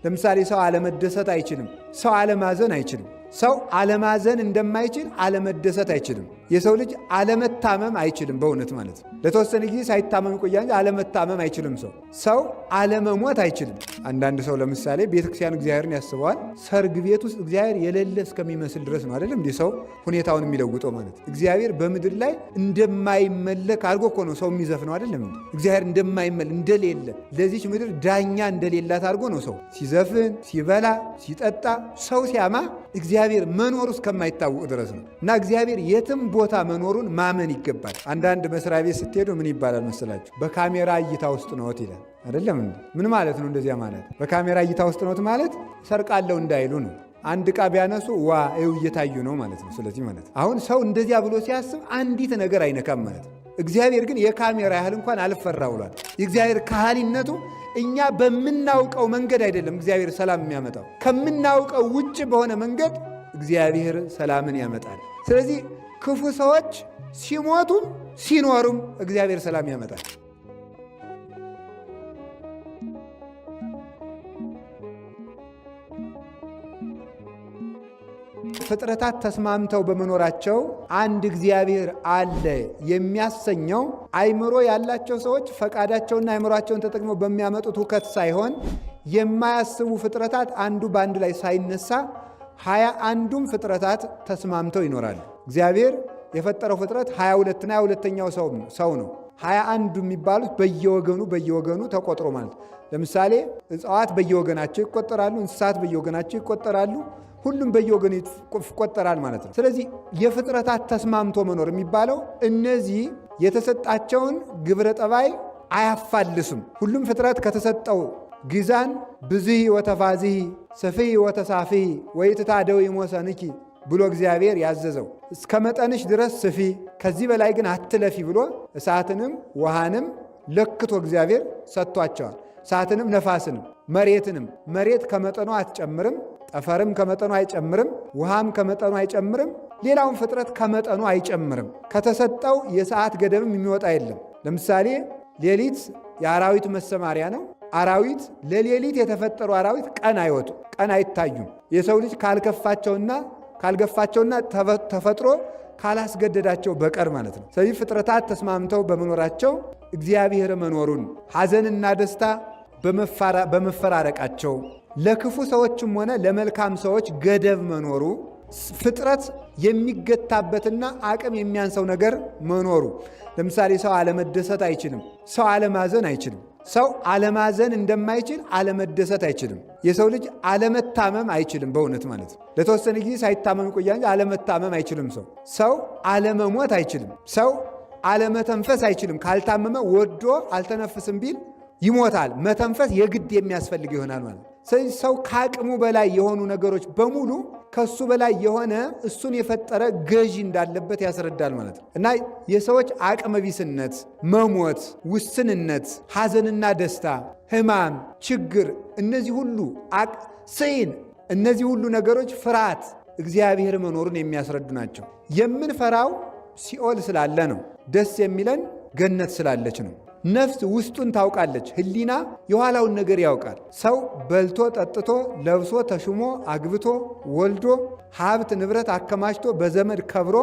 ለምሳሌ ሰው አለመደሰት አይችልም። ሰው አለማዘን አይችልም። ሰው አለማዘን እንደማይችል አለመደሰት አይችልም። የሰው ልጅ አለመታመም አይችልም። በእውነት ማለት ነው። ለተወሰነ ጊዜ ሳይታመም ይቆያል እንጂ አለመታመም አይችልም። ሰው አለመሞት አይችልም። አንዳንድ ሰው ለምሳሌ ቤተክርስቲያን እግዚአብሔርን ያስበዋል። ሰርግ ቤት ውስጥ እግዚአብሔር የሌለ እስከሚመስል ድረስ ነው አይደለም እንዲህ ሰው ሁኔታውን የሚለውጠው ማለት። እግዚአብሔር በምድር ላይ እንደማይመለክ አድርጎ እኮ ነው ሰው የሚዘፍነው አይደለም እንዴ? እግዚአብሔር እንደማይመለክ እንደሌለ፣ ለዚች ምድር ዳኛ እንደሌላት አድርጎ ነው ሰው ሲዘፍን፣ ሲበላ፣ ሲጠጣ፣ ሰው ሲያማ እግዚአብሔር መኖሩ እስከማይታወቅ ድረስ ነው። እና እግዚአብሔር የትም ቦታ መኖሩን ማመን ይገባል። አንዳንድ መስሪያ ቤት ስትሄዱ ምን ይባላል መሰላችሁ? በካሜራ እይታ ውስጥ ነዎት ይላል። አይደለም እንዴ? ምን ማለት ነው እንደዚያ ማለት? በካሜራ እይታ ውስጥ ነዎት ማለት ሰርቃለሁ እንዳይሉ ነው። አንድ ዕቃ ቢያነሱ ዋ ይኸው እየታዩ ነው ማለት ነው። ስለዚህ ማለት አሁን ሰው እንደዚያ ብሎ ሲያስብ አንዲት ነገር አይነካም ማለት ነው። እግዚአብሔር ግን የካሜራ ያህል እንኳን አልፈራ ብሏል። የእግዚአብሔር ካህሊነቱ እኛ በምናውቀው መንገድ አይደለም እግዚአብሔር ሰላም የሚያመጣው፣ ከምናውቀው ውጭ በሆነ መንገድ እግዚአብሔር ሰላምን ያመጣል። ስለዚህ ክፉ ሰዎች ሲሞቱም ሲኖሩም እግዚአብሔር ሰላም ያመጣል። ፍጥረታት ተስማምተው በመኖራቸው አንድ እግዚአብሔር አለ የሚያሰኘው አይምሮ ያላቸው ሰዎች ፈቃዳቸውና አይምሯቸውን ተጠቅመው በሚያመጡት ሁከት ሳይሆን የማያስቡ ፍጥረታት አንዱ በአንድ ላይ ሳይነሳ 21ዱም ፍጥረታት ተስማምተው ይኖራሉ። እግዚአብሔር የፈጠረው ፍጥረት 22ና 22ኛው ሰው ነው። 21ዱ የሚባሉት በየወገኑ በየወገኑ ተቆጥሮ ማለት ነው። ለምሳሌ እጽዋት በየወገናቸው ይቆጠራሉ፣ እንስሳት በየወገናቸው ይቆጠራሉ። ሁሉም በየወገኑ ይቆጠራል ማለት ነው። ስለዚህ የፍጥረታት ተስማምቶ መኖር የሚባለው እነዚህ የተሰጣቸውን ግብረ ጠባይ አያፋልሱም። ሁሉም ፍጥረት ከተሰጠው ግዛን ብዝሂ ወተፋዝሂ ሰፊ ወተሳፊ ወኢትታደዊ ሞሰንኪ ብሎ እግዚአብሔር ያዘዘው እስከ መጠንሽ ድረስ ስፊ፣ ከዚህ በላይ ግን አትለፊ ብሎ እሳትንም ውሃንም ለክቶ እግዚአብሔር ሰጥቷቸዋል። እሳትንም ነፋስንም መሬትንም፣ መሬት ከመጠኗ አትጨምርም፣ ጠፈርም ከመጠኑ አይጨምርም፣ ውሃም ከመጠኑ አይጨምርም፣ ሌላውን ፍጥረት ከመጠኑ አይጨምርም። ከተሰጠው የሰዓት ገደብም የሚወጣ የለም። ለምሳሌ ሌሊት የአራዊት መሰማሪያ ነው። አራዊት ለሌሊት የተፈጠሩ አራዊት ቀን አይወጡ፣ ቀን አይታዩም። የሰው ልጅ ካልገፋቸውና ተፈጥሮ ካላስገደዳቸው በቀር ማለት ነው። ስለዚህ ፍጥረታት ተስማምተው በመኖራቸው እግዚአብሔር መኖሩን፣ ሐዘንና ደስታ በመፈራረቃቸው፣ ለክፉ ሰዎችም ሆነ ለመልካም ሰዎች ገደብ መኖሩ፣ ፍጥረት የሚገታበትና አቅም የሚያንሰው ነገር መኖሩ። ለምሳሌ ሰው አለመደሰት አይችልም። ሰው አለማዘን አይችልም። ሰው አለማዘን እንደማይችል አለመደሰት አይችልም። የሰው ልጅ አለመታመም አይችልም። በእውነት ማለት ነው። ለተወሰነ ጊዜ ሳይታመም ይቆያል እንጂ አለመታመም አይችልም። ሰው አለመሞት አይችልም። ሰው አለመተንፈስ አይችልም። ካልታመመ ወዶ አልተነፍስም ቢል ይሞታል። መተንፈስ የግድ የሚያስፈልግ ይሆናል ማለት ነው። ስለዚህ ሰው ከአቅሙ በላይ የሆኑ ነገሮች በሙሉ ከሱ በላይ የሆነ እሱን የፈጠረ ገዢ እንዳለበት ያስረዳል ማለት ነው። እና የሰዎች አቅመ ቢስነት፣ መሞት፣ ውስንነት፣ ሐዘንና ደስታ፣ ሕማም፣ ችግር፣ እነዚህ ሁሉ ስዕን፣ እነዚህ ሁሉ ነገሮች ፍርሃት እግዚአብሔር መኖሩን የሚያስረዱ ናቸው። የምንፈራው ሲኦል ስላለ ነው። ደስ የሚለን ገነት ስላለች ነው። ነፍስ ውስጡን ታውቃለች። ሕሊና የኋላውን ነገር ያውቃል። ሰው በልቶ ጠጥቶ ለብሶ ተሹሞ አግብቶ ወልዶ ሀብት ንብረት አከማችቶ በዘመድ ከብሮ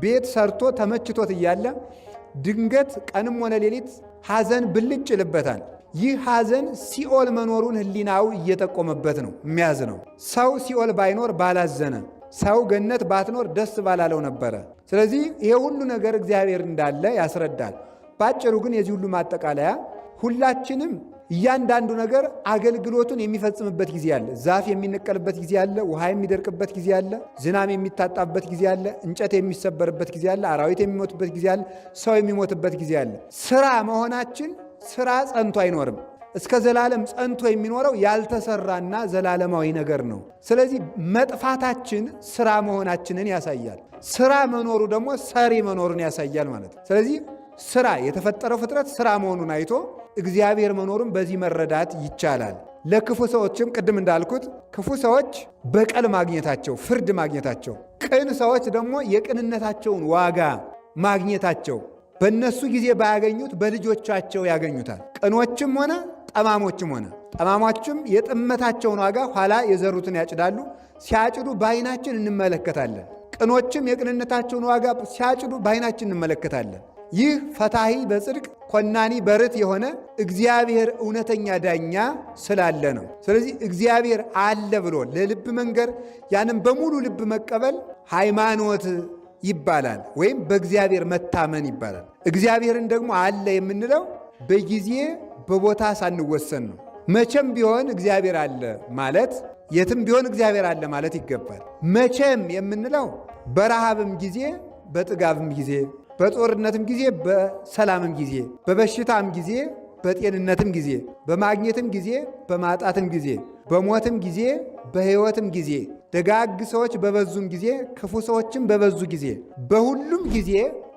ቤት ሰርቶ ተመችቶት እያለ ድንገት ቀንም ሆነ ሌሊት ሐዘን ብልጭ ይልበታል። ይህ ሐዘን ሲኦል መኖሩን ሕሊናው እየጠቆመበት ነው የሚያዝ ነው። ሰው ሲኦል ባይኖር ባላዘነ፣ ሰው ገነት ባትኖር ደስ ባላለው ነበረ። ስለዚህ ይሄ ሁሉ ነገር እግዚአብሔር እንዳለ ያስረዳል። ባጭሩ ግን የዚህ ሁሉ ማጠቃለያ ሁላችንም እያንዳንዱ ነገር አገልግሎቱን የሚፈጽምበት ጊዜ አለ። ዛፍ የሚነቀልበት ጊዜ አለ። ውሃ የሚደርቅበት ጊዜ አለ። ዝናብ የሚታጣበት ጊዜ አለ። እንጨት የሚሰበርበት ጊዜ አለ። አራዊት የሚሞቱበት ጊዜ አለ። ሰው የሚሞትበት ጊዜ አለ። ስራ መሆናችን ስራ ጸንቶ አይኖርም። እስከ ዘላለም ጸንቶ የሚኖረው ያልተሰራና ዘላለማዊ ነገር ነው። ስለዚህ መጥፋታችን ስራ መሆናችንን ያሳያል። ስራ መኖሩ ደግሞ ሰሪ መኖሩን ያሳያል ማለት ነው። ስለዚህ ስራ የተፈጠረው ፍጥረት ስራ መሆኑን አይቶ እግዚአብሔር መኖሩን በዚህ መረዳት ይቻላል። ለክፉ ሰዎችም ቅድም እንዳልኩት ክፉ ሰዎች በቀል ማግኘታቸው፣ ፍርድ ማግኘታቸው፣ ቅን ሰዎች ደግሞ የቅንነታቸውን ዋጋ ማግኘታቸው በእነሱ ጊዜ ባያገኙት በልጆቻቸው ያገኙታል። ቅኖችም ሆነ ጠማሞችም ሆነ ጠማሞችም የጥመታቸውን ዋጋ ኋላ የዘሩትን ያጭዳሉ። ሲያጭዱ በዓይናችን እንመለከታለን። ቅኖችም የቅንነታቸውን ዋጋ ሲያጭዱ በዓይናችን እንመለከታለን። ይህ ፈታሂ በጽድቅ ኮናኒ በርት የሆነ እግዚአብሔር እውነተኛ ዳኛ ስላለ ነው። ስለዚህ እግዚአብሔር አለ ብሎ ለልብ መንገር ያንም በሙሉ ልብ መቀበል ሃይማኖት ይባላል፣ ወይም በእግዚአብሔር መታመን ይባላል። እግዚአብሔርን ደግሞ አለ የምንለው በጊዜ በቦታ ሳንወሰን ነው። መቼም ቢሆን እግዚአብሔር አለ ማለት የትም ቢሆን እግዚአብሔር አለ ማለት ይገባል። መቼም የምንለው በረሃብም ጊዜ በጥጋብም ጊዜ በጦርነትም ጊዜ በሰላምም ጊዜ በበሽታም ጊዜ በጤንነትም ጊዜ በማግኘትም ጊዜ በማጣትም ጊዜ በሞትም ጊዜ በሕይወትም ጊዜ ደጋግ ሰዎች በበዙም ጊዜ ክፉ ሰዎችም በበዙ ጊዜ በሁሉም ጊዜ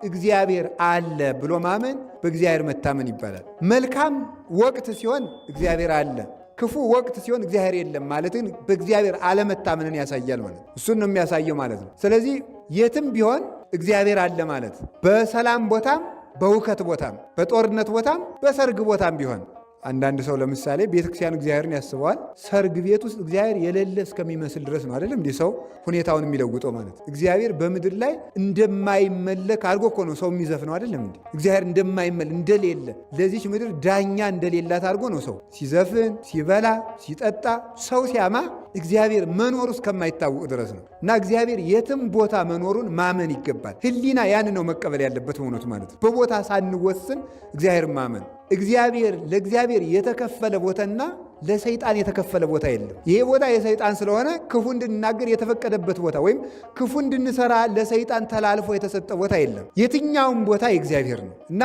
እግዚአብሔር አለ ብሎ ማመን በእግዚአብሔር መታመን ይባላል። መልካም ወቅት ሲሆን እግዚአብሔር አለ፣ ክፉ ወቅት ሲሆን እግዚአብሔር የለም ማለት ግን በእግዚአብሔር አለመታመንን ያሳያል ማለት እሱን ነው የሚያሳየው ማለት ነው። ስለዚህ የትም ቢሆን እግዚአብሔር አለ ማለት በሰላም ቦታም በውከት ቦታም በጦርነት ቦታም በሰርግ ቦታም ቢሆን አንዳንድ ሰው ለምሳሌ ቤተክርስቲያን እግዚአብሔርን ያስበዋል። ሰርግ ቤት ውስጥ እግዚአብሔር የሌለ እስከሚመስል ድረስ ነው አይደለም እንዲህ ሰው ሁኔታውን የሚለውጠው ማለት። እግዚአብሔር በምድር ላይ እንደማይመለክ አድርጎ እኮ ነው ሰው የሚዘፍነው አይደለም እንዲህ እግዚአብሔር እንደማይመለክ እንደሌለ፣ ለዚች ምድር ዳኛ እንደሌላት አድርጎ ነው ሰው ሲዘፍን፣ ሲበላ፣ ሲጠጣ፣ ሰው ሲያማ እግዚአብሔር መኖሩ እስከማይታወቅ ድረስ ነው። እና እግዚአብሔር የትም ቦታ መኖሩን ማመን ይገባል። ሕሊና ያን ነው መቀበል ያለበት እውነቱ ማለት ነው። በቦታ ሳንወስን እግዚአብሔር ማመን እግዚአብሔር ለእግዚአብሔር የተከፈለ ቦታና ለሰይጣን የተከፈለ ቦታ የለም። ይሄ ቦታ የሰይጣን ስለሆነ ክፉ እንድንናገር የተፈቀደበት ቦታ ወይም ክፉ እንድንሰራ ለሰይጣን ተላልፎ የተሰጠ ቦታ የለም። የትኛውም ቦታ የእግዚአብሔር ነው እና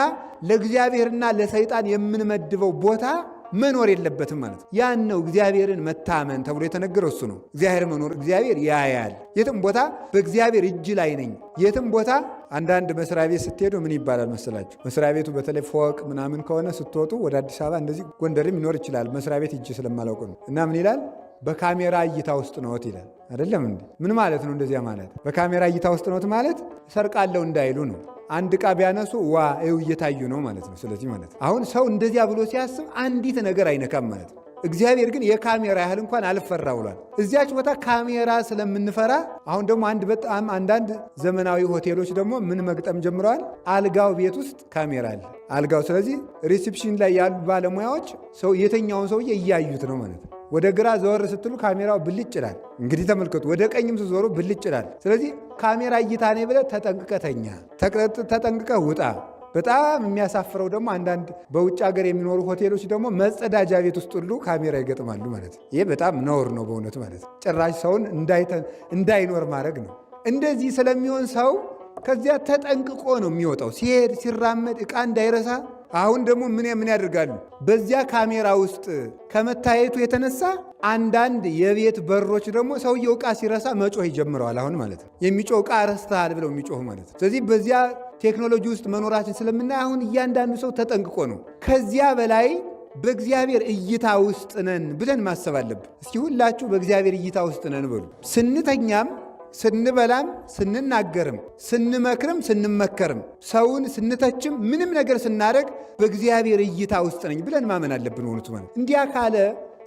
ለእግዚአብሔርና ለሰይጣን የምንመድበው ቦታ መኖር የለበትም ማለት ነው። ያን ነው እግዚአብሔርን መታመን ተብሎ የተነገረው እሱ ነው። እግዚአብሔር መኖር እግዚአብሔር ያያል። የትም ቦታ በእግዚአብሔር እጅ ላይ ነኝ። የትም ቦታ አንዳንድ መስሪያ ቤት ስትሄዱ ምን ይባላል መሰላችሁ? መስሪያ ቤቱ በተለይ ፎቅ ምናምን ከሆነ ስትወጡ ወደ አዲስ አበባ እንደዚህ ጎንደርም ይኖር ይችላል። መስሪያ ቤት እጅ ስለማላውቅ ነው። እና ምን ይላል? በካሜራ እይታ ውስጥ ነዎት ይላል። አይደለም እንዴ? ምን ማለት ነው? እንደዚያ ማለት በካሜራ እይታ ውስጥ ነዎት ማለት ሰርቃለሁ እንዳይሉ ነው። አንድ ዕቃ ቢያነሱ ዋ ይኸው እየታዩ ነው ማለት ነው። ስለዚህ ማለት አሁን ሰው እንደዚያ ብሎ ሲያስብ አንዲት ነገር አይነካም ማለት ነው። እግዚአብሔር ግን የካሜራ ያህል እንኳን አልፈራ ብሏል። እዚያች ቦታ ካሜራ ስለምንፈራ አሁን ደግሞ አንድ በጣም አንዳንድ ዘመናዊ ሆቴሎች ደግሞ ምን መግጠም ጀምረዋል? አልጋው ቤት ውስጥ ካሜራ አለ አልጋው። ስለዚህ reception ላይ ያሉ ባለሙያዎች ሰው የተኛውን ሰውዬ እያዩት ነው ማለት ነው። ወደ ግራ ዘወር ስትሉ ካሜራው ብልጭ ይላል። እንግዲህ ተመልከቱ። ወደ ቀኝም ስትዞሩ ብልጭ ይላል። ስለዚህ ካሜራ እይታ ነኝ ብለህ ተጠንቅቀህ ተኛ፣ ተጠንቅቀህ ውጣ። በጣም የሚያሳፍረው ደግሞ አንዳንድ በውጭ ሀገር የሚኖሩ ሆቴሎች ደግሞ መጸዳጃ ቤት ውስጥ ሁሉ ካሜራ ይገጥማሉ ማለት ነው። ይህ በጣም ነውር ነው በእውነቱ ማለት ነው። ጭራሽ ሰውን እንዳይኖር ማድረግ ነው። እንደዚህ ስለሚሆን ሰው ከዚያ ተጠንቅቆ ነው የሚወጣው። ሲሄድ ሲራመድ ዕቃ እንዳይረሳ። አሁን ደግሞ ምን ምን ያደርጋሉ? በዚያ ካሜራ ውስጥ ከመታየቱ የተነሳ አንዳንድ የቤት በሮች ደግሞ ሰውየው ዕቃ ሲረሳ መጮህ ይጀምረዋል። አሁን ማለት ነው የሚጮህ ዕቃ ረስተሃል ብለው የሚጮህ ማለት ነው። ስለዚህ በዚያ ቴክኖሎጂ ውስጥ መኖራችን ስለምናይ አሁን እያንዳንዱ ሰው ተጠንቅቆ ነው። ከዚያ በላይ በእግዚአብሔር እይታ ውስጥ ነን ብለን ማሰብ አለብን። እስኪ ሁላችሁ በእግዚአብሔር እይታ ውስጥ ነን በሉ። ስንተኛም ስንበላም ስንናገርም ስንመክርም ስንመከርም ሰውን ስንተችም ምንም ነገር ስናደርግ በእግዚአብሔር እይታ ውስጥ ነኝ ብለን ማመን አለብን። እውነቱ ማለት እንዲያ ካለ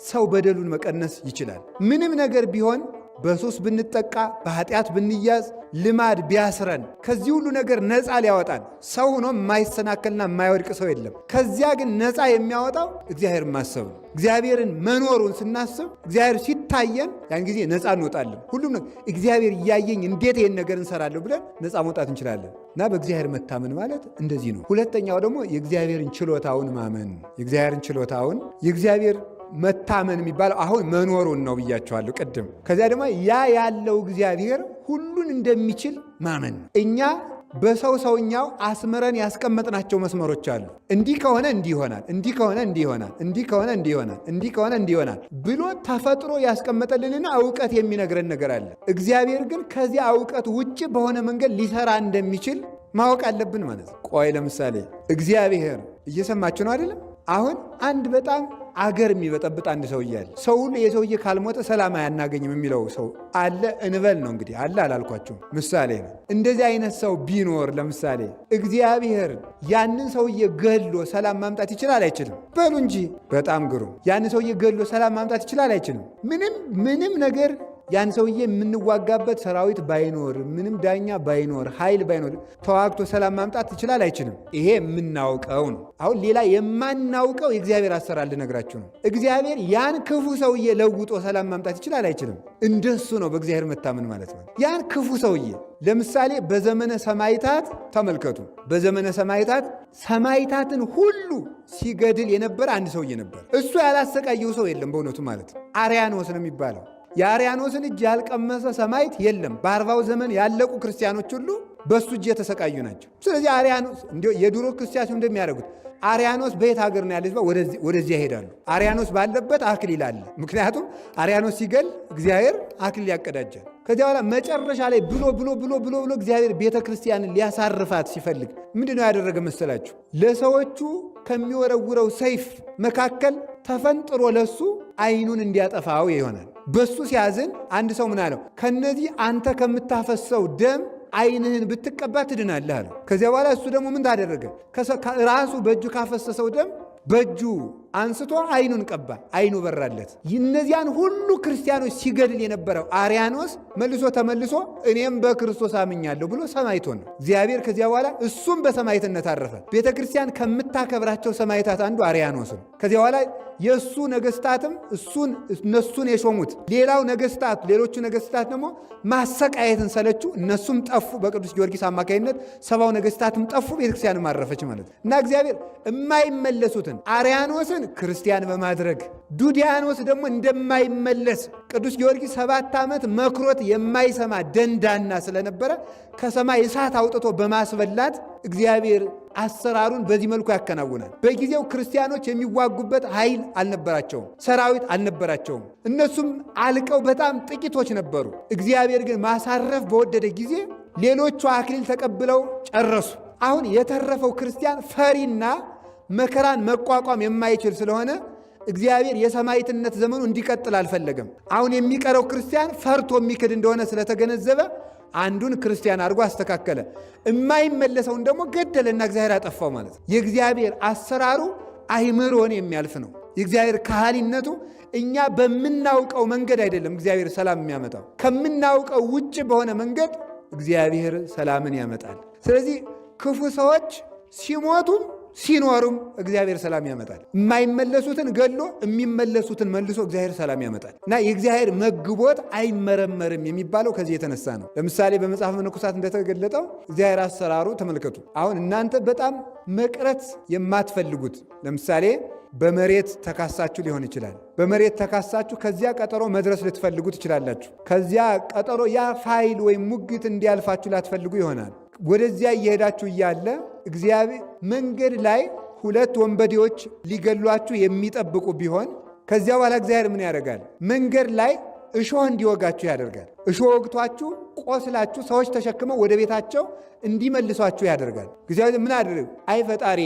ሰው በደሉን መቀነስ ይችላል። ምንም ነገር ቢሆን በሱስ ብንጠቃ፣ በኃጢአት ብንያዝ፣ ልማድ ቢያስረን ከዚህ ሁሉ ነገር ነፃ ሊያወጣን ሰው ሆኖ የማይሰናከልና የማይወድቅ ሰው የለም። ከዚያ ግን ነፃ የሚያወጣው እግዚአብሔር ማሰብ ነው። እግዚአብሔርን መኖሩን ስናስብ እግዚአብሔር ሲታየን ያን ጊዜ ነፃ እንወጣለን። ሁሉም ነገር እግዚአብሔር እያየኝ እንዴት ይህን ነገር እንሰራለሁ ብለን ነፃ መውጣት እንችላለን። እና በእግዚአብሔር መታመን ማለት እንደዚህ ነው። ሁለተኛው ደግሞ የእግዚአብሔርን ችሎታውን ማመን፣ የእግዚአብሔርን ችሎታውን የእግዚአብሔር መታመን የሚባለው አሁን መኖሩን ነው ብያቸዋለሁ ቅድም። ከዚያ ደግሞ ያ ያለው እግዚአብሔር ሁሉን እንደሚችል ማመን። እኛ በሰው ሰውኛው አስምረን ያስቀመጥናቸው መስመሮች አሉ። እንዲህ ከሆነ እንዲህ ይሆናል፣ እንዲህ ከሆነ እንዲህ ይሆናል፣ እንዲህ ከሆነ እንዲህ ይሆናል፣ እንዲህ ከሆነ እንዲህ ይሆናል ብሎ ተፈጥሮ ያስቀመጠልንና እውቀት የሚነግረን ነገር አለ። እግዚአብሔር ግን ከዚያ እውቀት ውጭ በሆነ መንገድ ሊሰራ እንደሚችል ማወቅ አለብን ማለት ነው። ቆይ ለምሳሌ እግዚአብሔር እየሰማችሁ ነው አይደለም? አሁን አንድ በጣም አገር የሚበጠብጥ አንድ ሰውዬ አለ። ሰው ሁሉ የሰውዬ ካልሞተ ሰላም አያናገኝም የሚለው ሰው አለ እንበል ነው እንግዲህ። አለ አላልኳቸውም፣ ምሳሌ ነው። እንደዚህ አይነት ሰው ቢኖር ለምሳሌ እግዚአብሔር ያንን ሰውዬ ገሎ ሰላም ማምጣት ይችላል አይችልም? በሉ እንጂ። በጣም ግሩም። ያንን ሰውዬ ገሎ ሰላም ማምጣት ይችላል አይችልም? ምንም ምንም ነገር ያን ሰውዬ የምንዋጋበት ሰራዊት ባይኖር፣ ምንም ዳኛ ባይኖር፣ ኃይል ባይኖር ተዋግቶ ሰላም ማምጣት ይችላል አይችልም? ይሄ የምናውቀው ነው። አሁን ሌላ የማናውቀው የእግዚአብሔር አሰራር ልነግራችሁ ነው። እግዚአብሔር ያን ክፉ ሰውዬ ለውጦ ሰላም ማምጣት ይችላል አይችልም? እንደሱ ነው በእግዚአብሔር መታመን ማለት ነው። ያን ክፉ ሰውዬ ለምሳሌ በዘመነ ሰማይታት ተመልከቱ። በዘመነ ሰማይታት ሰማይታትን ሁሉ ሲገድል የነበረ አንድ ሰውዬ ነበር። እሱ ያላሰቃየው ሰው የለም በእውነቱ ማለት ነው። አርያኖስ ነው የሚባለው። የአርያኖስን እጅ ያልቀመሰ ሰማይት የለም። በ40ው ዘመን ያለቁ ክርስቲያኖች ሁሉ በእሱ እጅ የተሰቃዩ ናቸው። ስለዚህ አርያኖስ የድሮ ክርስቲያኖች እንደሚያደርጉት አርያኖስ በየት ሀገር ነው ያለ ወደዚያ ይሄዳሉ። አርያኖስ ባለበት አክሊል አለ። ምክንያቱም አርያኖስ ሲገል እግዚአብሔር አክሊል ያቀዳጃል። ከዚያ በኋላ መጨረሻ ላይ ብሎ ብሎ ብሎ ብሎ ብሎ እግዚአብሔር ቤተ ክርስቲያንን ሊያሳርፋት ሲፈልግ ምንድን ነው ያደረገ መሰላችሁ? ለሰዎቹ ከሚወረውረው ሰይፍ መካከል ተፈንጥሮ ለሱ አይኑን እንዲያጠፋው ይሆናል። በሱ ሲያዝን አንድ ሰው ምን አለው? ከነዚህ አንተ ከምታፈሰው ደም አይንህን ብትቀባ ትድናለህ አለው። ከዚያ በኋላ እሱ ደግሞ ምን ታደረገ? ራሱ በእጁ ካፈሰሰው ደም በእጁ አንስቶ አይኑን ቀባ፣ አይኑ በራለት። እነዚያን ሁሉ ክርስቲያኖች ሲገድል የነበረው አርያኖስ መልሶ ተመልሶ እኔም በክርስቶስ አምኛለሁ ብሎ ሰማዕት ሆነ። እግዚአብሔር ከዚያ በኋላ እሱም በሰማዕትነት አረፈ። ቤተ ክርስቲያን ከምታከብራቸው ሰማዕታት አንዱ አርያኖስ ነው። ከዚያ በኋላ የእሱ ነገስታትም እሱን እነሱን የሾሙት ሌላው ነገስታት ሌሎቹ ነገስታት ደግሞ ማሰቃየትን ሰለቹ፣ እነሱም ጠፉ። በቅዱስ ጊዮርጊስ አማካኝነት 70ው ነገስታትም ጠፉ፣ ቤተክርስቲያንም አረፈች ማለት ነው። እና እግዚአብሔር የማይመለሱትን አርያኖስን ክርስቲያን በማድረግ ዱዲያኖስ ደግሞ እንደማይመለስ ቅዱስ ጊዮርጊስ 7 ዓመት መክሮት የማይሰማ ደንዳና ስለነበረ ከሰማይ እሳት አውጥቶ በማስበላት እግዚአብሔር አሰራሩን በዚህ መልኩ ያከናውናል። በጊዜው ክርስቲያኖች የሚዋጉበት ኃይል አልነበራቸውም፣ ሰራዊት አልነበራቸውም። እነሱም አልቀው በጣም ጥቂቶች ነበሩ። እግዚአብሔር ግን ማሳረፍ በወደደ ጊዜ ሌሎቹ አክሊል ተቀብለው ጨረሱ። አሁን የተረፈው ክርስቲያን ፈሪና መከራን መቋቋም የማይችል ስለሆነ እግዚአብሔር የሰማዕትነት ዘመኑ እንዲቀጥል አልፈለገም። አሁን የሚቀረው ክርስቲያን ፈርቶ የሚክድ እንደሆነ ስለተገነዘበ አንዱን ክርስቲያን አድርጎ አስተካከለ። የማይመለሰውን ደግሞ ገደለና እግዚአብሔር አጠፋው ማለት ነው። የእግዚአብሔር አሰራሩ አይምሮን የሚያልፍ ነው። የእግዚአብሔር ካህሊነቱ እኛ በምናውቀው መንገድ አይደለም እግዚአብሔር ሰላም የሚያመጣው፣ ከምናውቀው ውጭ በሆነ መንገድ እግዚአብሔር ሰላምን ያመጣል። ስለዚህ ክፉ ሰዎች ሲሞቱም ሲኖሩም እግዚአብሔር ሰላም ያመጣል። የማይመለሱትን ገሎ የሚመለሱትን መልሶ እግዚአብሔር ሰላም ያመጣል እና የእግዚአብሔር መግቦት አይመረመርም የሚባለው ከዚህ የተነሳ ነው። ለምሳሌ በመጽሐፍ መነኮሳት እንደተገለጠው እግዚአብሔር አሰራሩ ተመልከቱ። አሁን እናንተ በጣም መቅረት የማትፈልጉት ለምሳሌ በመሬት ተካሳችሁ ሊሆን ይችላል። በመሬት ተካሳችሁ ከዚያ ቀጠሮ መድረስ ልትፈልጉ ትችላላችሁ። ከዚያ ቀጠሮ ያ ፋይል ወይም ሙግት እንዲያልፋችሁ ላትፈልጉ ይሆናል። ወደዚያ እየሄዳችሁ እያለ እግዚአብሔር መንገድ ላይ ሁለት ወንበዴዎች ሊገሏችሁ የሚጠብቁ ቢሆን ከዚያ በኋላ እግዚአብሔር ምን ያደርጋል? መንገድ ላይ እሾህ እንዲወጋችሁ ያደርጋል። እሾህ ወግቷችሁ ቆስላችሁ ሰዎች ተሸክመው ወደ ቤታቸው እንዲመልሷችሁ ያደርጋል። እግዚአብሔር ምን አደረግ? አይ ፈጣሪ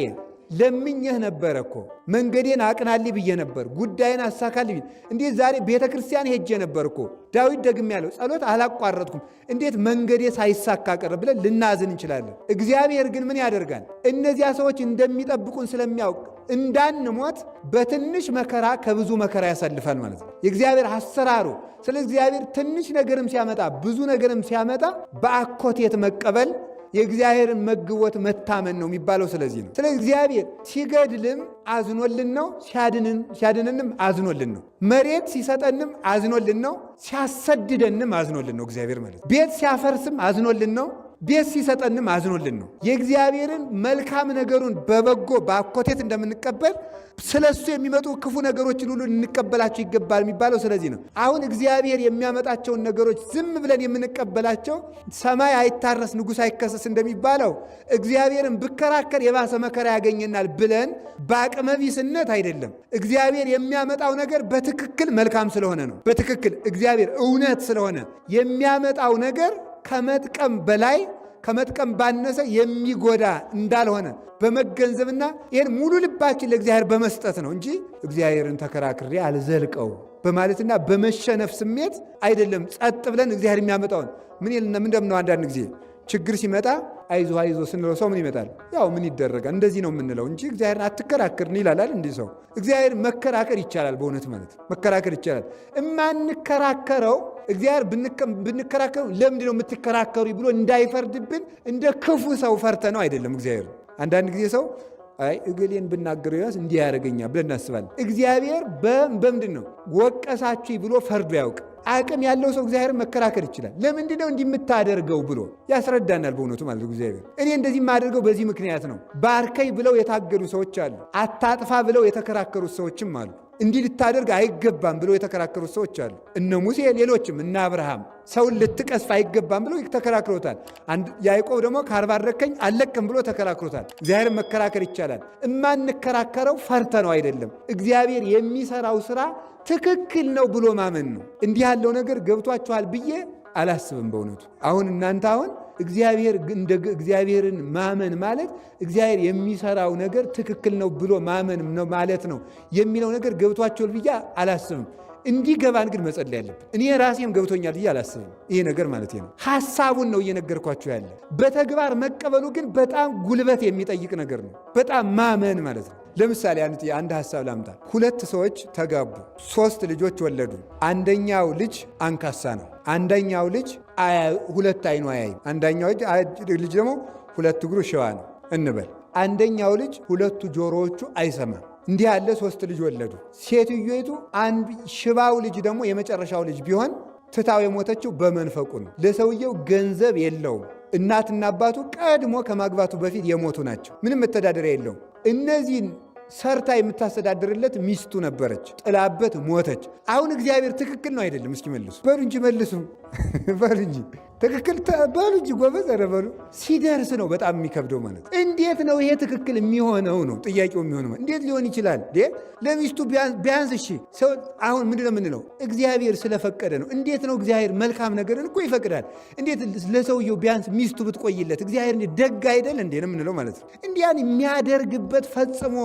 ለምኜህ ነበረ እኮ መንገዴን አቅናልኝ ብዬ ነበር፣ ጉዳይን አሳካልኝ ብዬ እንዴት ዛሬ ቤተ ክርስቲያን ሄጄ ነበር እኮ ዳዊት ደግሜ ያለው ጸሎት አላቋረጥኩም፣ እንዴት መንገዴ ሳይሳካ ቀረ ብለን ልናዝን እንችላለን። እግዚአብሔር ግን ምን ያደርጋል? እነዚያ ሰዎች እንደሚጠብቁን ስለሚያውቅ እንዳንሞት በትንሽ መከራ ከብዙ መከራ ያሳልፋል ማለት ነው የእግዚአብሔር አሰራሩ። ስለዚህ እግዚአብሔር ትንሽ ነገርም ሲያመጣ ብዙ ነገርም ሲያመጣ በአኮቴት መቀበል የእግዚአብሔርን መግቦት መታመን ነው የሚባለው። ስለዚህ ነው። ስለዚህ እግዚአብሔር ሲገድልም አዝኖልን ነው፣ ሲያድንንም አዝኖልን ነው። መሬት ሲሰጠንም አዝኖልን ነው፣ ሲያሰድደንም አዝኖልን ነው። እግዚአብሔር ማለት ቤት ሲያፈርስም አዝኖልን ነው፣ ቤት ሲሰጠንም አዝኖልን ነው። የእግዚአብሔርን መልካም ነገሩን በበጎ በአኮቴት እንደምንቀበል ስለ እሱ የሚመጡ ክፉ ነገሮችን ሁሉ እንቀበላቸው ይገባል የሚባለው ስለዚህ ነው። አሁን እግዚአብሔር የሚያመጣቸውን ነገሮች ዝም ብለን የምንቀበላቸው ሰማይ አይታረስ ንጉሥ አይከሰስ እንደሚባለው እግዚአብሔርን ብከራከር የባሰ መከራ ያገኘናል ብለን በአቅመቢስነት አይደለም። እግዚአብሔር የሚያመጣው ነገር በትክክል መልካም ስለሆነ ነው። በትክክል እግዚአብሔር እውነት ስለሆነ የሚያመጣው ነገር ከመጥቀም በላይ ከመጥቀም ባነሰ የሚጎዳ እንዳልሆነ በመገንዘብና ይህን ሙሉ ልባችን ለእግዚአብሔር በመስጠት ነው እንጂ እግዚአብሔርን ተከራክሬ አልዘልቀው በማለትና በመሸነፍ ስሜት አይደለም። ጸጥ ብለን እግዚአብሔር የሚያመጣውን ምን ይልና ምንድነው አንዳንድ ጊዜ ችግር ሲመጣ አይዞ አይዞ ስንለው ሰው ምን ይመጣል? ያው ምን ይደረጋል እንደዚህ ነው የምንለው እንጂ እግዚአብሔርን አትከራከርን ይላል እንዲህ ሰው። እግዚአብሔር መከራከር ይቻላል፣ በእውነት ማለት መከራከር ይቻላል። እማንከራከረው እግዚአብሔር ብንከራከረው ለምንድን ነው የምትከራከሩ ብሎ እንዳይፈርድብን እንደ ክፉ ሰው ፈርተ ነው አይደለም። እግዚአብሔር አንዳንድ ጊዜ ሰው አይ እገሌን ብናገረው ያስ እንዲህ ያደርገኛል ብለን እናስባለን። እግዚአብሔር በምንድን ነው ወቀሳችሁ ብሎ ፈርዶ ያውቅ። አቅም ያለው ሰው እግዚአብሔርን መከራከር ይችላል። ለምንድን ነው እንዲህ የምታደርገው ብሎ ያስረዳናል። በእውነቱ ማለት እግዚአብሔር እኔ እንደዚህ የማደርገው በዚህ ምክንያት ነው። ባርከኝ ብለው የታገዱ ሰዎች አሉ። አታጥፋ ብለው የተከራከሩት ሰዎችም አሉ። እንዲህ ልታደርግ አይገባም ብለው የተከራከሩት ሰዎች አሉ። እነ ሙሴ፣ ሌሎችም እነ አብርሃም ሰውን ልትቀስፍ አይገባም ብለው ተከራክሮታል። ያዕቆብ ደግሞ ካልባረከኝ አልለቅም ብሎ ተከራክሮታል። እግዚአብሔርን መከራከር ይቻላል። እማንከራከረው ፈርተ ነው አይደለም። እግዚአብሔር የሚሰራው ስራ ትክክል ነው ብሎ ማመን ነው። እንዲህ ያለው ነገር ገብቷችኋል ብዬ አላስብም በእውነቱ። አሁን እናንተ አሁን እግዚአብሔር እንደ እግዚአብሔርን ማመን ማለት እግዚአብሔር የሚሰራው ነገር ትክክል ነው ብሎ ማመን ነው ማለት ነው የሚለው ነገር ገብቷቸዋል ብዬ አላስብም። እንዲገባን ግን መጸለይ ያለብን። እኔ ራሴም ገብቶኛል ብዬ አላስብም። ይሄ ነገር ማለት ነው ሐሳቡን ነው እየነገርኳችሁ ያለ። በተግባር መቀበሉ ግን በጣም ጉልበት የሚጠይቅ ነገር ነው። በጣም ማመን ማለት ነው። ለምሳሌ አንድ ሐሳብ ላምጣ። ሁለት ሰዎች ተጋቡ፣ 3 ልጆች ወለዱ። አንደኛው ልጅ አንካሳ ነው። አንደኛው ልጅ ሁለት አይኑ አያይም። አንደኛው ልጅ ደግሞ ሁለት እግሩ ሽባ ነው እንበል። አንደኛው ልጅ ሁለቱ ጆሮዎቹ አይሰማም። እንዲህ ያለ 3 ልጅ ወለዱ። ሴትዮይቱ አንድ ሽባው ልጅ ደግሞ የመጨረሻው ልጅ ቢሆን ትታው የሞተችው በመንፈቁ ነው። ለሰውየው ገንዘብ የለውም። እናትና አባቱ ቀድሞ ከማግባቱ በፊት የሞቱ ናቸው። ምንም መተዳደሪያ የለውም። እነዚህን ሰርታ የምታስተዳድርለት ሚስቱ ነበረች። ጥላበት ሞተች። አሁን እግዚአብሔር ትክክል ነው አይደለም? እስኪ መልሱ። በሉ እንጂ መልሱ። በሉ እንጂ ትክክል በሉ እንጂ ጎበዝ፣ ኧረ በሉ። ሲደርስ ነው በጣም የሚከብደው ማለት። እንዴት ነው ይሄ ትክክል የሚሆነው ነው ጥያቄው የሚሆነው። እንዴት ሊሆን ይችላል? ለሚስቱ ቢያንስ እሺ ሰው አሁን ምንድነው የምንለው? እግዚአብሔር ስለፈቀደ ነው። እንዴት ነው እግዚአብሔር መልካም ነገርን እኮ ይፈቅዳል። እንዴት ለሰውየው ቢያንስ ሚስቱ ብትቆይለት እግዚአብሔር ደግ አይደል እንዴ ነው የምንለው ማለት ነው። እንዲያን የሚያደርግበት ፈጽሞ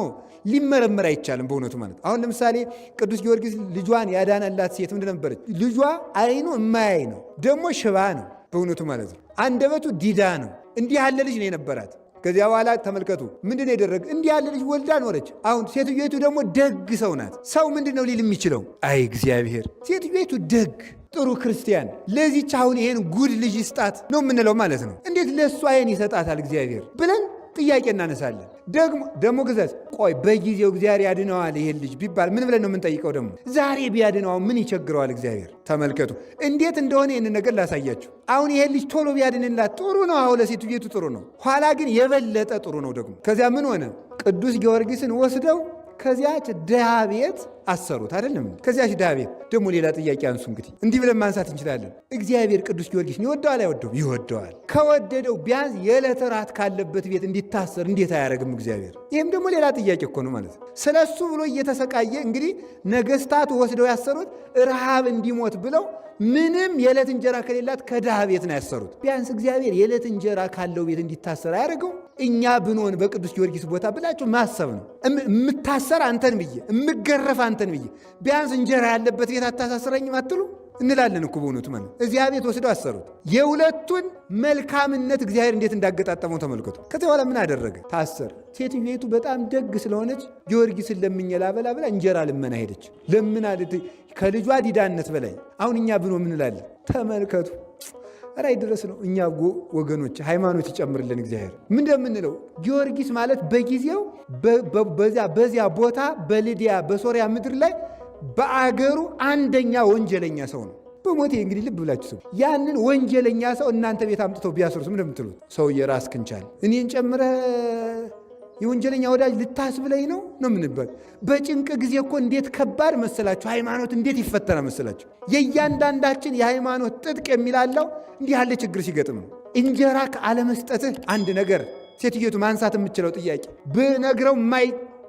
ሊመረመር አይቻልም በእውነቱ ማለት። አሁን ለምሳሌ ቅዱስ ጊዮርጊስ ልጇን ያዳነላት ሴት ምንድን ነበረች? ልጇ አይኑ የማያይ ነው፣ ደግሞ ሽባ ነው በእውነቱ ማለት ነው። አንደበቱ ዲዳ ነው። እንዲህ ያለ ልጅ ነው የነበራት። ከዚያ በኋላ ተመልከቱ ምንድን ነው የደረገ? እንዲህ ያለ ልጅ ወልዳ ኖረች። አሁን ሴትዮይቱ ደግሞ ደግ ሰው ናት። ሰው ምንድን ነው ሊል የሚችለው? አይ እግዚአብሔር፣ ሴትዮይቱ ደግ ጥሩ ክርስቲያን፣ ለዚች አሁን ይሄን ጉድ ልጅ ይስጣት ነው የምንለው ማለት ነው። እንዴት ለእሷ ይሄን ይሰጣታል እግዚአብሔር ብለን ጥያቄ እናነሳለን። ደግሞ ግዘት ቆይ በጊዜው እግዚአብሔር ያድነዋል ይሄን ልጅ ቢባል ምን ብለን ነው የምንጠይቀው? ደግሞ ዛሬ ቢያድነዋል ምን ይቸግረዋል እግዚአብሔር? ተመልከቱ እንዴት እንደሆነ ይህንን ነገር ላሳያችሁ። አሁን ይሄን ልጅ ቶሎ ቢያድንላት ጥሩ ነው። አሁን ለሴትዮቱ ጥሩ ነው። ኋላ ግን የበለጠ ጥሩ ነው ደግሞ። ከዚያ ምን ሆነ? ቅዱስ ጊዮርጊስን ወስደው ከዚያች ድሃ ቤት አሰሩት። አይደለም ከዚያች ድሃ ቤት ደግሞ ሌላ ጥያቄ አንሱ። እንግዲህ እንዲህ ብለን ማንሳት እንችላለን። እግዚአብሔር ቅዱስ ጊዮርጊስን ይወደዋል አይወደውም? ይወደዋል። ከወደደው ቢያንስ የዕለት ራት ካለበት ቤት እንዲታሰር እንዴት አያደርግም እግዚአብሔር? ይህም ደግሞ ሌላ ጥያቄ እኮ ነው ማለት ነው። ስለሱ ብሎ እየተሰቃየ እንግዲህ ነገስታቱ ወስደው ያሰሩት ረሃብ እንዲሞት ብለው ምንም የዕለት እንጀራ ከሌላት ከድሃ ቤት ነው ያሰሩት። ቢያንስ እግዚአብሔር የዕለት እንጀራ ካለው ቤት እንዲታሰር አያደርገው? እኛ ብንሆን በቅዱስ ጊዮርጊስ ቦታ ብላችሁ ማሰብ ነው። እምታሰር አንተን ብዬ እምገረፍ አንተን ብዬ ቢያንስ እንጀራ ያለበት ቤት አታሳስረኝም አትሉ እንላለን እኮ በእውነቱ ማለት ነው። እዚያ ቤት ወስደው አሰሩት። የሁለቱን መልካምነት እግዚአብሔር እንዴት እንዳገጣጠመው ተመልከቱ። ከዚያ በኋላ ምን አደረገ? ታሰር። ሴትዮይቱ በጣም ደግ ስለሆነች ጊዮርጊስን ለምኜ ላበላ ብላ እንጀራ ልመና ሄደች። ለምና ከልጇ ዲዳነት በላይ አሁን እኛ ብኖ ምን እንላለን? ተመልከቱ። ራይ ድረስ ነው። እኛ ወገኖች ሃይማኖት ይጨምርልን እግዚአብሔር። ምን እንደምንለው ጊዮርጊስ ማለት በጊዜው በዚያ ቦታ በልዲያ በሶሪያ ምድር ላይ በአገሩ አንደኛ ወንጀለኛ ሰው ነው። በሞቴ እንግዲህ ልብ ብላችሁ ስሙ። ያንን ወንጀለኛ ሰው እናንተ ቤት አምጥተው ቢያስሩት ምን እንደምትሉት? ሰውዬ ራስህን ቻል፣ እኔን ጨምረህ የወንጀለኛ ወዳጅ ልታስብለኝ ነው ነው የምንባል። በጭንቅ ጊዜ እኮ እንዴት ከባድ መሰላችሁ! ሃይማኖት እንዴት ይፈተና መሰላችሁ! የእያንዳንዳችን የሃይማኖት ጥጥቅ የሚላለው እንዲህ ያለ ችግር ሲገጥም ነው። እንጀራ ከአለመስጠትህ አንድ ነገር ሴትዮቱ ማንሳት የምችለው ጥያቄ ብነግረው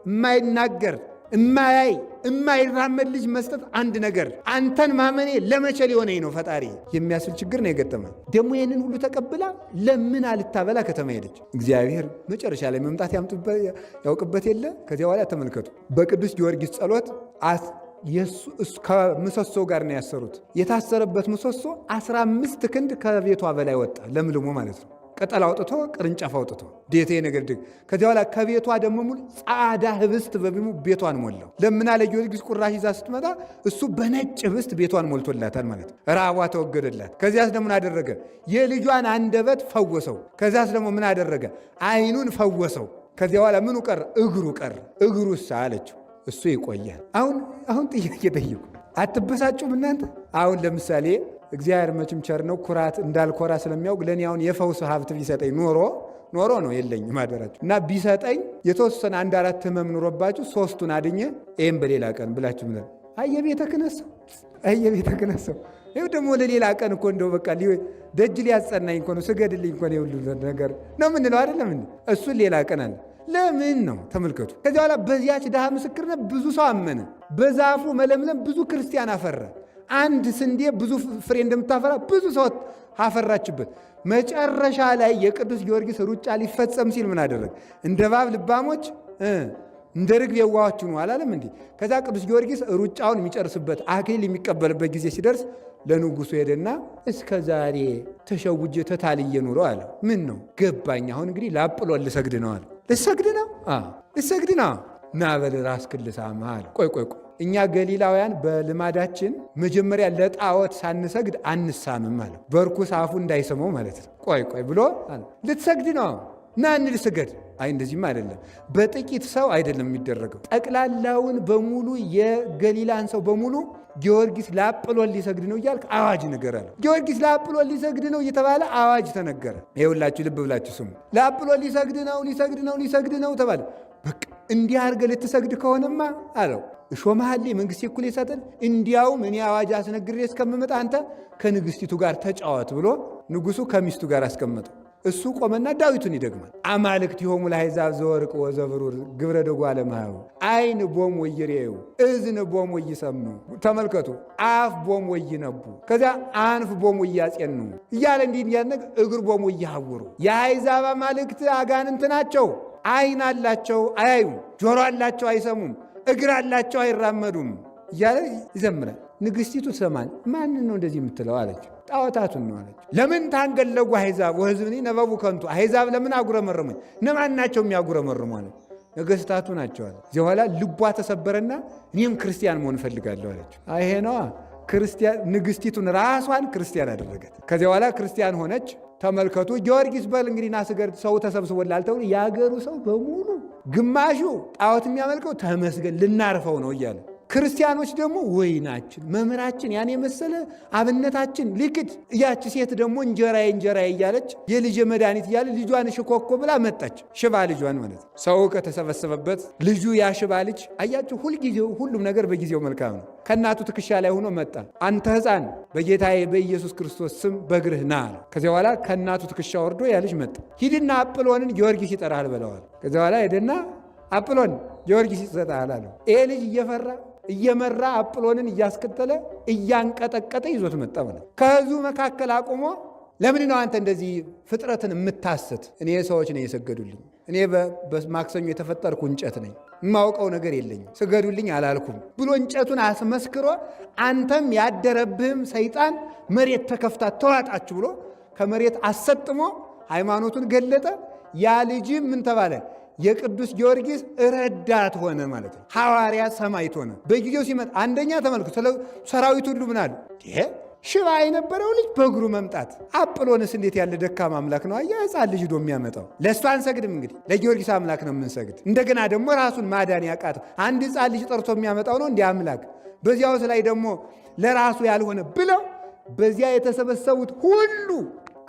የማይናገር እማያይ እማይራመድ ልጅ መስጠት አንድ ነገር፣ አንተን ማመኔ ለመቼ ሊሆነኝ ነው ፈጣሪ የሚያስብል ችግር ነው የገጠመ። ደግሞ ይህንን ሁሉ ተቀብላ ለምን አልታበላ ከተማ ሄደች። እግዚአብሔር መጨረሻ ላይ መምጣት ያውቅበት የለ። ከዚያ በኋላ ተመልከቱ፣ በቅዱስ ጊዮርጊስ ጸሎት ከምሰሶ ጋር ነው ያሰሩት። የታሰረበት ምሰሶ 15 ክንድ ከቤቷ በላይ ወጣ፣ ለምልሞ ማለት ነው። ቅጠል አውጥቶ ቅርንጫፍ አውጥቶ ዴቴ ነገር ድግ። ከዚያ በኋላ ከቤቷ ደግሞ ሙሉ ጻዳ ህብስት በቢሙ ቤቷን ሞላው። ለምና ለጊዮርጊስ ቁራሽ ይዛ ስትመጣ እሱ በነጭ ህብስት ቤቷን ሞልቶላታል ማለት ነው። ራቧ ተወገደላት። ከዚያስ ደግሞ ምን አደረገ? የልጇን አንደበት ፈወሰው። ከዚያስ ደግሞ ምን አደረገ? አይኑን ፈወሰው። ከዚያ በኋላ ምኑ ቀረ? እግሩ ቀረ። እግሩሳ አለችው እሱ ይቆያል። አሁን አሁን ጥያቄ ጠይቁ። አትበሳጩም እናንተ? አሁን ለምሳሌ እግዚአብሔር መቼም ቸር ነው። ኩራት እንዳልኮራ ስለሚያውቅ ለእኔ አሁን የፈውስ ሀብት ቢሰጠኝ ኖሮ ኖሮ ነው የለኝም አደራችሁ እና ቢሰጠኝ የተወሰነ አንድ አራት ህመም ኑሮባችሁ ሶስቱን አድኜ ይህም በሌላ ቀን ብላችሁ ምለ አይ የቤተ ክህነት ሰው አይ የቤተ ክህነት ሰው ይኸው ደግሞ ለሌላ ቀን እኮ እንደው በቃ ደጅ ሊያጸናኝ እኮ ነው ስገድልኝ እኮ ነው የሁሉ ነገር ነው የምንለው አይደለም። እሱን ሌላ ቀን አለ። ለምን ነው ተመልከቱ። ከዚያ በኋላ በዚያች ድሃ ምስክርነት ብዙ ሰው አመነ። በዛፉ መለምለም ብዙ ክርስቲያን አፈራ። አንድ ስንዴ ብዙ ፍሬ እንደምታፈራ ብዙ ሰው አፈራችበት። መጨረሻ ላይ የቅዱስ ጊዮርጊስ ሩጫ ሊፈጸም ሲል ምን አደረግ? እንደ እባብ ልባሞች እንደ ርግብ የዋሆች ሁኑ አላለም እንዲህ? ከዛ ቅዱስ ጊዮርጊስ ሩጫውን የሚጨርስበት አክሊል የሚቀበልበት ጊዜ ሲደርስ ለንጉሱ ሄደና እስከ ዛሬ ተሸውጄ ተታልዬ ኑሮ አለ። ምን ነው ገባኝ። አሁን እንግዲህ ላጵሎን ልሰግድ ነው አለ። ልሰግድ ነው ልሰግድ ነው። ና በል ራስህን ልሳምህ አለ። ቆይ ቆይ ቆይ እኛ ገሊላውያን በልማዳችን መጀመሪያ ለጣዖት ሳንሰግድ አንሳምም አለ። በርኩስ አፉ እንዳይሰማው ማለት ነው። ቆይ ቆይ ብሎ ልትሰግድ ነው ና እንል ስገድ። አይ እንደዚህም አይደለም፣ በጥቂት ሰው አይደለም የሚደረገው። ጠቅላላውን በሙሉ የገሊላን ሰው በሙሉ ጊዮርጊስ ለአጵሎን ሊሰግድ ነው እያልክ አዋጅ ነገር አለ። ጊዮርጊስ ለአጵሎን ሊሰግድ ነው እየተባለ አዋጅ ተነገረ። ይኸውላችሁ ልብ ብላችሁ ስሙ። ለአጵሎን ሊሰግድ ነው ሊሰግድ ነው ሊሰግድ ነው ተባለ። በቃ እንዲህ አድርገህ ልትሰግድ ከሆነማ አለው እሾመሃሌ መንግስቴ እኩል የሰጠን እንዲያውም እኔ አዋጅ አስነግሬ እስከምመጣ አንተ ከንግስቲቱ ጋር ተጫወት ብሎ ንጉሱ ከሚስቱ ጋር አስቀመጠው። እሱ ቆመና ዳዊቱን ይደግማል። አማልክቲሆሙ ለአሕዛብ ዘወርቅ ወዘብሩር ግብረ ደጓለ እመሕያው ዓይን ቦሙ ወኢይሬዩ እዝን ቦሙ ወኢይሰምዑ። ተመልከቱ፣ አፍ ቦሙ ወኢይነቡ፣ ከዚያ አንፍ ቦሙ ወኢያጼኑ እያለ እንዲህ እንዲያነግ እግር ቦሙ ወኢይሐውሩ። የአሕዛብ አማልክት አጋንንት ናቸው። ዓይን አላቸው አያዩም፣ ጆሮ አላቸው አይሰሙም፣ እግር አላቸው አይራመዱም እያለ ይዘምራል። ንግስቲቱ ትሰማል። ማንን ነው እንደዚህ የምትለው አለች። ጣዖታቱን ነው አለች። ለምን ታንገለጉ አሕዛብ ወሕዝብኒ ነበቡ ከንቱ። አሕዛብ ለምን አጉረመረሙኝ? እነማን ናቸው የሚያጉረመርሙ አለ። ነገስታቱ ናቸው አለ። እዚያ በኋላ ልቧ ተሰበረና እኔም ክርስቲያን መሆን እፈልጋለሁ አለች። ይሄ ነዋ ክርስቲያን። ንግስቲቱን ራሷን ክርስቲያን አደረገት። ከዚያ በኋላ ክርስቲያን ሆነች። ተመልከቱ ጊዮርጊስ በል እንግዲህ ና ስገድ፣ ሰው ተሰብስቦላል ተብሎ የአገሩ ሰው በሙሉ ግማሹ ጣዖት የሚያመልከው ተመስገን ልናርፈው ነው እያለ፣ ክርስቲያኖች ደግሞ ወይናችን መምህራችን ያን የመሰለ አብነታችን ሊክድ፣ ያች ሴት ደግሞ እንጀራዬ እንጀራዬ እያለች የልጅ መድኃኒት እያለ ልጇን ሽኮኮ ብላ መጣች። ሽባ ልጇን ማለት ነው። ሰው ከተሰበሰበበት ልጁ ያ ሽባ ልጅ አያችሁ፣ ሁልጊዜው ሁሉም ነገር በጊዜው መልካም ነው። ከእናቱ ትከሻ ላይ ሆኖ መጣ። አንተ ሕፃን በጌታዬ በኢየሱስ ክርስቶስ ስም በእግርህ ና አለ። ከዚያ በኋላ ከእናቱ ትከሻ ወርዶ ያ ልጅ መጣ። ሂድና አጵሎንን ጊዮርጊስ ይጠራሃል በለዋል። ከዚያ በኋላ ሄደና አጵሎን ጊዮርጊስ ይሰጣል አለው። ይሄ ልጅ እየፈራ እየመራ አጵሎንን እያስከተለ እያንቀጠቀጠ ይዞት መጣ ማለት ከህዝቡ መካከል አቁሞ ለምን ነው አንተ እንደዚህ ፍጥረትን የምታስት? እኔ ሰዎች ነው የሰገዱልኝ። እኔ በማክሰኞ የተፈጠርኩ እንጨት ነኝ፣ የማውቀው ነገር የለኝም፣ ስገዱልኝ አላልኩም ብሎ እንጨቱን አስመስክሮ አንተም ያደረብህም ሰይጣን መሬት ተከፍታ ተዋጣችሁ ብሎ ከመሬት አሰጥሞ ሃይማኖቱን ገለጠ። ያ ልጅም ምን ተባለ? የቅዱስ ጊዮርጊስ ረዳት ሆነ ማለት ነው። ሐዋርያ ሰማዕት ሆነ። በጊዜው ሲመጣ አንደኛ ተመልክቶ ሰራዊት ሁሉ ምን አሉ? ሽባ የነበረው ልጅ በእግሩ መምጣት፣ አጵሎንስ እንዴት ያለ ደካማ አምላክ ነው! አያ ሕፃን ልጅ ዶ የሚያመጣው ለእሱ አንሰግድም። እንግዲህ ለጊዮርጊስ አምላክ ነው የምንሰግድ። እንደገና ደግሞ ራሱን ማዳን ያቃተው አንድ ሕፃን ልጅ ጠርቶ የሚያመጣው ነው እንዲህ አምላክ። በዚያውስ ላይ ደግሞ ለራሱ ያልሆነ ብለው በዚያ የተሰበሰቡት ሁሉ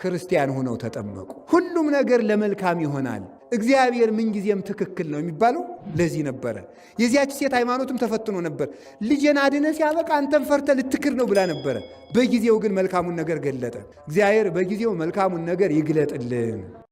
ክርስቲያን ሆነው ተጠመቁ። ሁሉም ነገር ለመልካም ይሆናል። እግዚአብሔር ምንጊዜም ትክክል ነው የሚባለው ለዚህ ነበረ። የዚያች ሴት ሃይማኖትም ተፈትኖ ነበር። ልጄን አድነ ሲያበቃ አንተን ፈርተ ልትክር ነው ብላ ነበረ። በጊዜው ግን መልካሙን ነገር ገለጠ። እግዚአብሔር በጊዜው መልካሙን ነገር ይግለጥልን።